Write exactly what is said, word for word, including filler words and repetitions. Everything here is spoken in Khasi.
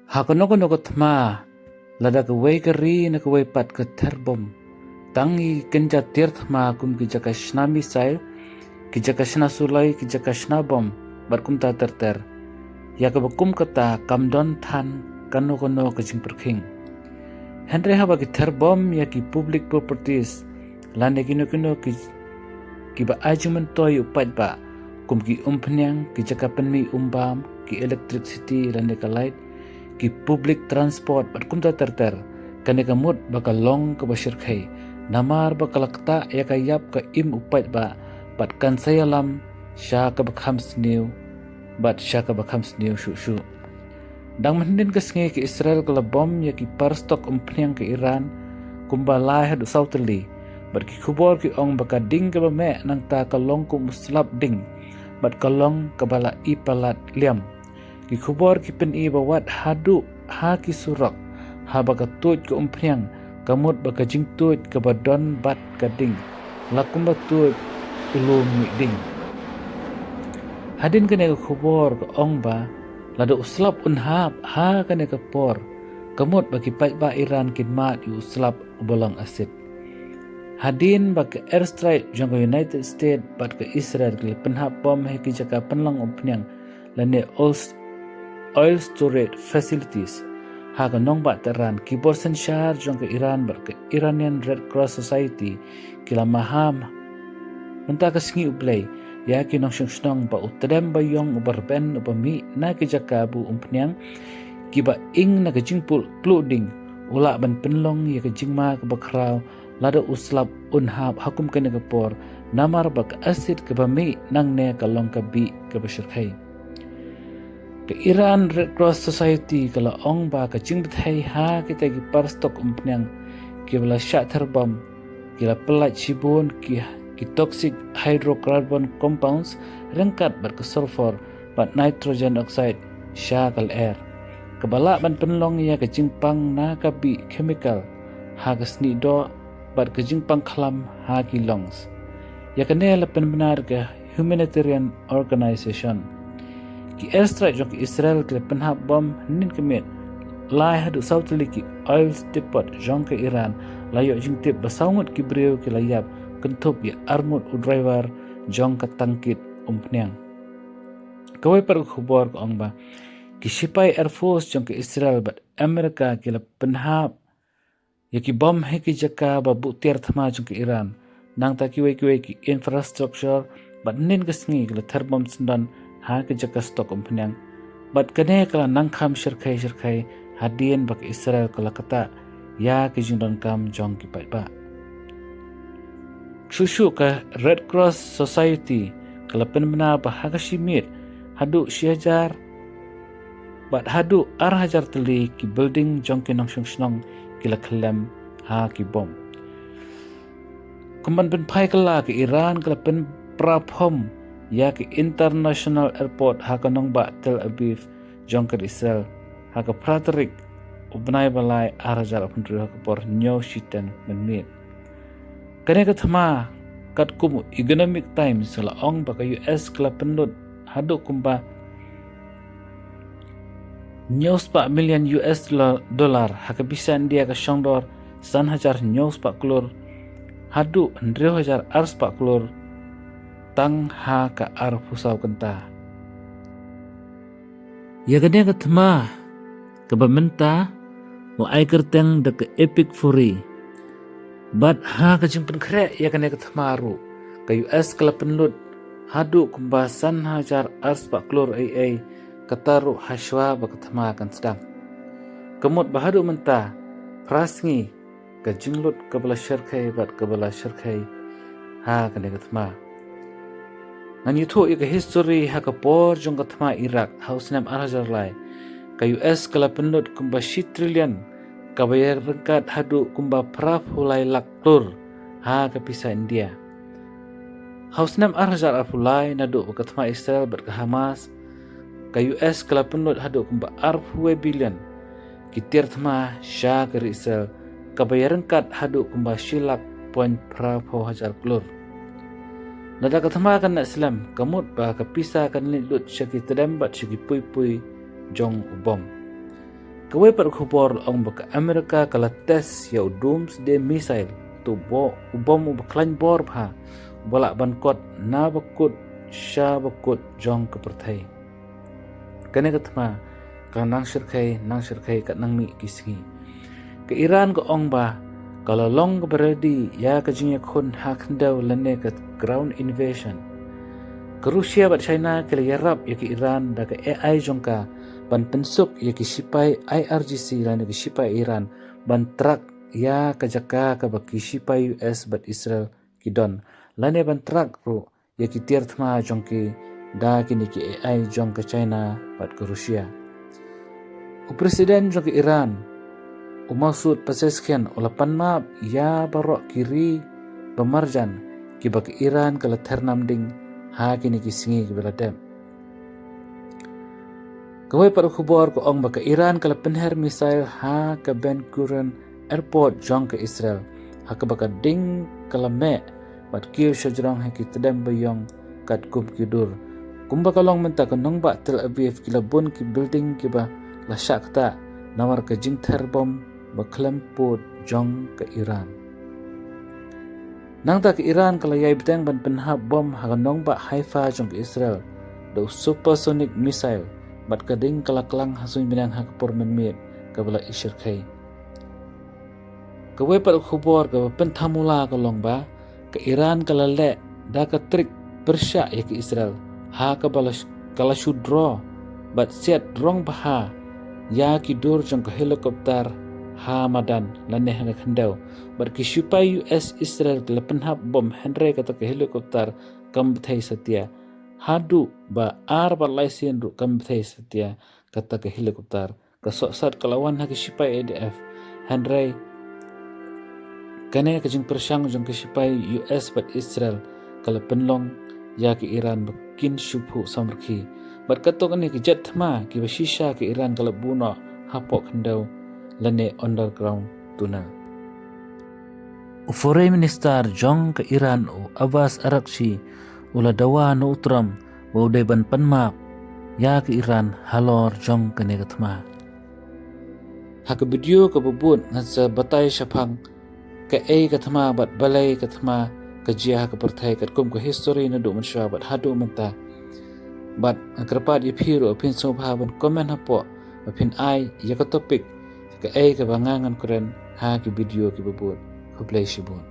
Ha kano kano ka thma, lada kawei ka ri na kawei pat ka ther bom, tang ïa ki kynja tiar thma kum ki jaka shna missile, ki jaka shna suloi, ki jaka shna bom, bad kumta ter ter. Ïa kaba kum kata kam don than kano kano ka jingpyrkhing. Hynrei haba ki ther bom ïa ki public properties lane kino kino ki, kiba ai jingmyntoi u paidbah, kum ki umphniang, ki jaka pynmih umbam, ki electricity lane ka light, ki public transport bad kumta ter ter, kane ka mut ba ka long kaba shyrkhei, namar ba ka la ktah ïa ka ïap ka im u paidbah, bad kan sa ïalam sha kaba kham sniew, bad sha kaba kham sniew shuh shuh. Dang mynhynnin ka sngi ka Israel ka la bom ïa ki par stok umphniang ka Iran kumba lai haduh saw tylli, bad ki khubor ki ong ba ka ding kaba meh nangta ka long kum u slap ding, bad ka long kaba la i palat liam. Ki khubor ki pyni ba wat haduh ha ki surok, haba ka tuid ka umphniang, ka mut ba ka jingtuid kaba don bad ka ding, la kumba tuid u lum mih ding. Hadien kane ka khubor ka ong ba, lada u slap un hap ha kane ka por, ka mut ba ki paidbah Iran kin mad ïa u slap uba long asid. Hadien ba ka airstrike jong ka United States bad ka Israel ki la pynhap bom ha ki jaka pynlong umphniang lane oil, oil storage facilities ha ka nongbah Tehran, ki bor synshar jong ka Iran bad ka Iranian Red Cross Society ki la maham mynta ka sngi U Blei ïa ki nongshong shnong ba u tdem ba ïong uba rben uba mih na ki jaka buh umphniang kiba ing na ka jingpluh ding u lah ban pynlong ïa ka jingma kaba khraw lada u slap un hap ha kum kane ka por, namar ba ka asid kaba mih nangne ka long ka bih kaba shyrkhei. Ka Iran Red Cross Society ka la ong ba ka jingbthei ha kita ki par stok umphniang kiba la shah ther bom, ki la pyllait shibun ki, ki toxic hydrocarbon compounds ryngkat bad ka sulfur bad nitrogen oxide sha ka lyer, kaba lah ban pynlong ïa ka jingpang na ka bih chemical ha ka snieh doh bad ka jingpang khlam ha ki lungs. Ïa kane la pynbna da ka humanitarian organization. Ki airstrike jong ka Israel ki la pynhap bom hynnin ka miet lai haduh saw tylli ki oil depot jong ka Iran, la ïoh jingtip ba saw ngut ki briew ki la ïap, kynthup ïa arngut u driver jong ka tangkit umphniang. Kawei pat ka khubor ka ong ba ki shipai Air Force jong ka Israel bad Amerika ki la pynhap ïa ki bom ha ki jaka ba buh tiar thma jong ka Iran, nangta kiwei kiwei ki infrastructure, bad hynnin ka sngi ki la ther bom syndon ha ki jaka stok umphniang. Bad kane ka la nang kham shyrkhei shyrkhei hadien ba ka Israel ka la ktah ïa ki jingdonkam jong ki paidbah. Shuh shuh ka Red Cross Society ka la pynbna ba ha ka shi miet haduh shi hajar bad haduh ar hajar tylli ki building jong ki nongshong shnong ki la khyllem ha ki bom. Kum ban pynphai kylla, ka Iran ka la pynpra phom ïa ka International Airport ha ka nongbah Tel Aviv jong ka Israel ha ka phra tarik u bnai ba lai ar hajar arphew hynriew ha ka por hynñiew shiteng mynmiet. Kane ka thma, katkum u Economic Times, la ong ba ka U S ka la pynlut haduh kumba hynñiew spah million U S dollar, ha ka pisa India ka shong dor san hajar hynñiew spah klur haduh hynriew hajar ar spah klur tang ha ka arphew saw kynta. Ïa kane ka thma kaba mynta u ai kyrteng da ka Epic Fury. Bad ha ka jingpynkhreh ïa kane ka thma ruh, ka U S ka la pynlut haduh kumba san hajar ar spah klur ei ei, kata ruh hashwa ba ka thma kan sdang. Ka mut ba haduh mynta phra sngi ka jinglut kaba la shyrkhei bad kaba la shyrkhei ha kane ka thma. Ngan ïathuh ïa ka history ha ka por jong ka thma Iraq ha u snem ar hajar lai. Ka U S ka la pynlut kumba shi trillion kaba ïaryngkat haduh kumba phra phew lai lak klur ha ka pisa India. Ha u snem ar hajar arphew lai, naduh ba ka thma Israel bad ka Hamas, ka U S ka la pynlut haduh kumba arphew billion ki tiar thma sha ka ri Israel, kaba ïaryngkat haduh kumba shi lak point phra phew hajar klur. Lada ka thma kan neh slem, ka mut ba ka pisa kan leit lut sha ki tdem bad sha ki pui pui jong u bom. Kawei pat ka khubor ong ba ka Amerika ka la test ïa u Doomsday missile, uto u bom uba khlaiñ bor bha, uba lah ban kot na ba kut sha ba kut jong ka pyrthei. Kane ka thma ka nang shyrkhei, nang shyrkhei kat nang mih ki sngi. Ka Iran ka ong ba ka la long kaba ready ïa ka jingïakhun ha khyndew lane ka ground invasion. Ka Russia bad China ki la ïarap ïa ka Iran da ka A I jong ka ban pynsuk ïa ki shipai I R G C lane ki shipai Iran ban track ïa ka jaka kaba ki shipai U S bad Israel ki don, lane ban track ruh ïa ki tiar thma jong ki da kine ki A I jong ka China bad ka Russia. U President jong ka Iran, u Masoud Pezeshkian, u la pan map ïa baroh ki ri ba marjan kiba ka Iran ka la ther nam ding ha kine ki sngi kiba la dep. Kawei pat ka khubor ka ong ba ka Iran ka la pynher missile ha ka Ben Gurion Airport jong ka Israel, ha kaba ka ding ka la meh bad kiew shajrong ha ki tdem ba ïong katkum ki dur. Kumba ka long mynta ka nongbah Tel Aviv, ki la bun ki building kiba la shah ktah namar ka jingther bom ba khlem pud jong ka Iran. Nangta ka Iran ka la ïai bteng ban pynhap bom ha ka nongbah Haifa jong ka Israel da u supersonic missile, bad ka ding ka la klang ha suiñ bneng ha ka por mynmiet kaba la ishyrkhei. Kawei pat ka khubor kaba pynthamula ka long ba ka Iran ka la leh da ka trik pyrshah ïa ka Israel, ha kaba la sh-, ka la shu draw bad siat rong bha ïa ki dur jong ka helicopter ha madan lane ha ka khyndew. Bad ki shipai U S Israel ki la pynhap bom, hynrei kata ka helicopter kam bthei satia. Haduh ba ar bad lai sien ruh kam bthei satia kata ka helicopter. Ka sohsat ka la wan ha ki shipai I D F. Hynrei kane ka jingpyrshang jong ki shipai U S bad Israel ka la pynlong ïa ka Iran ba kin shu phuh samrkhie. Bad katto katne ki jet thma kiba shisha ka Iran ka la buh noh hapoh khyndew lane underground tunnel. U Foreign Minister jong ka Iran, u Abbas Araghchi, u la dawa na u Trump ba u dei ban pan map ïa ka Iran halor jong kane ka thma. Ha ka video kaba bud ngan sa batai shaphang kaei ka thma bad balei ka thma ka jia ha ka pyrthei katkum ka history naduh mynshuwa bad haduh mynta. Bad nga kyrpad ïa phi ruh ba phin sngewbha ban comment hapoh ba phin ai ïa ka topic kaei kaba nga ngan kren ha ki video kiba bud. Khublei shibun.